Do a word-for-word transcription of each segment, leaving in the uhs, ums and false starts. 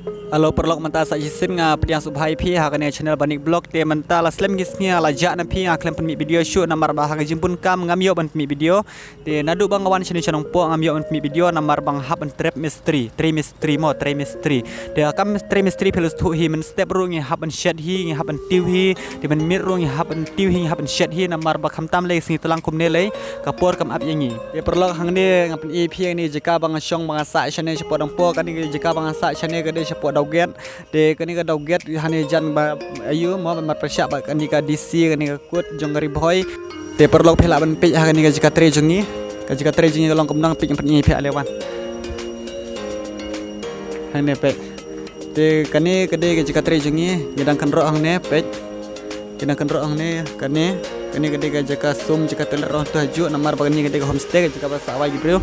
Hello paralok, mynta sa shisien nga pdiang sngewbha ïa phi ha kane channel Banik Vlog. Te mynta la slem ki sngi la jah na phi nga khlem pynmih video shuh namar ba ha ka jingpun kam ngam ïoh ban pynmih video. Te naduh ba nga wan shane sha Nongpoh ngam ïoh ban pynmih video namar ba nga hap ban trei mistri, trei mistri mo, trei mistri. Te kam trei mistri phi la sngewthuh hi, mynstep ruh ngi hap ban shet hi, ngi hap ban tiew hi. Te mynmiet ruh ngi hap ban tiew hi, ngi hap ban shet hi namar ba khamtam lei sngi tlang kumne lei ka por kam ap ïa ngi. Te paralok, hangne nga pyni ïa phi kane ka jaka ba nga shong ba nga sah shane shapoh Nongpoh. Kane ka jaka ba nga sah shane ka dei shapoh Dawget. Te kane ka Dawget hangne jan ba aiu mo, ba marpyrshah bad kane ka D C, kane ka kut jong ka Ri Bhoi. Te paralok, phi lah ban peit ha kane ka jaka trei jong ngi. Ka jaka trei jong ngi ka long kumno, peit ngan pyni ïa phi, ale wan. Hangne peit. Te kane ka dei ka jaka trei jong ngi, ngi dang kynroh hangne, peit. Ngi dang kynroh hangne, kane, kane ka dei ka jaka sum, jaka toilet ruh tu hajuh namar ba kane ka dei ka homestay, ka jaka ba sah wai ki briew.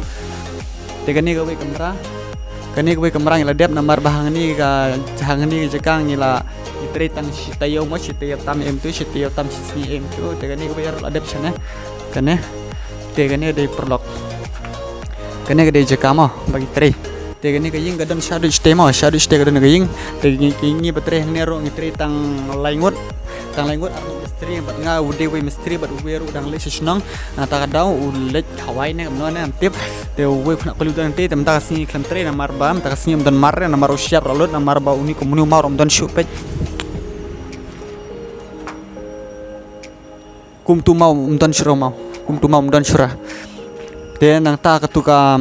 Te kane kawei kamra, kane kawei kamra ngi la dep namar ba hangne ka, hangne ka jaka ngi la, ngi trei tang shi taïew mo, shi taïew tam em tu, shi taïew tam shi sngi em tu. Te kane kawei ruh la dep shane. Kane, te kane dei paralok. Kane ka dei jaka mo ba ngi trei. Te kane ka ïing ka don shaduh shatei mo, shaduh shatei ka don ka ïing. Te ngi, ngi, ngi ba trei hangne ruh ngi trei tang lai ngut, tang lai ngut ar ngut mistri, bad nga u dei uwei mistri bad uwei ruh dang leit sha shnong. Nangta ka daw u leit Hawaii ne kumno ne ngam tip. Te uwei u khynnah kuli u don te, te mynta ka sngi khlem trei namar ba mynta ka sngi ym don mar, namar u shyiap ruh lut namar ba une kumne u maw ruh ym don shuh, peit. Kumtu maw ym don shuh ruh maw. Kumtu maw ym don shuh ruh. Te nangta katu ka,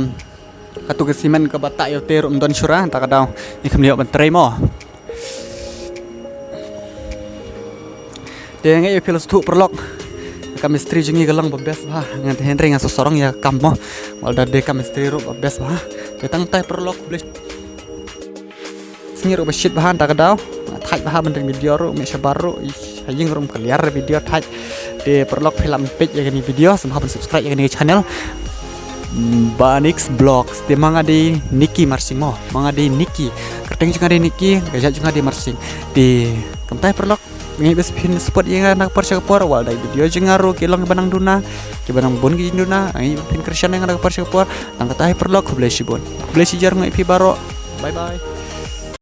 katu ka simen kaba tah ïa u te ruh ym don shuh ruh, nangta ka daw ngi khlem ïoh ban trei mo. Te nga ïohi phi la sngewthuh paralok, ka mistri jong ngi ka long ba best bha. Nga te hynrei nga sngewsarong ïa ka kam mo. Wat la dei ka mistri ruh ba best bha. Te tang katai paralok, khublei. Sngi ruh ba shit bha nangta ka daw. Thait bha ban ring video ruh, mih shabar ruh, ish, ha ïing ruh ym clear video thait. Te paralok, phi lah ban peit ïa kane video, sngewbha ban subscribe ïa kane ka channel Banik Vlogs. Te ma nga dei Nicky Marsing mo, ma nga dei Nicky. Kyrteng jong nga dei Nicky, ka jait jong nga dei Marsing. Te kumtai paralok, nga ngeit ba phin support ïa nga na ka por sha ka por, wat la dei video jong nga ruh ki long kiba nang duna, kiba nang bun ki jingduna, nga ngeit ba phin kyrshan ïa nga na ka por sha ka por. Tang katai paralok, khublei shibun. Khublei shihajar, nga ïohi phi baroh. Bye bye.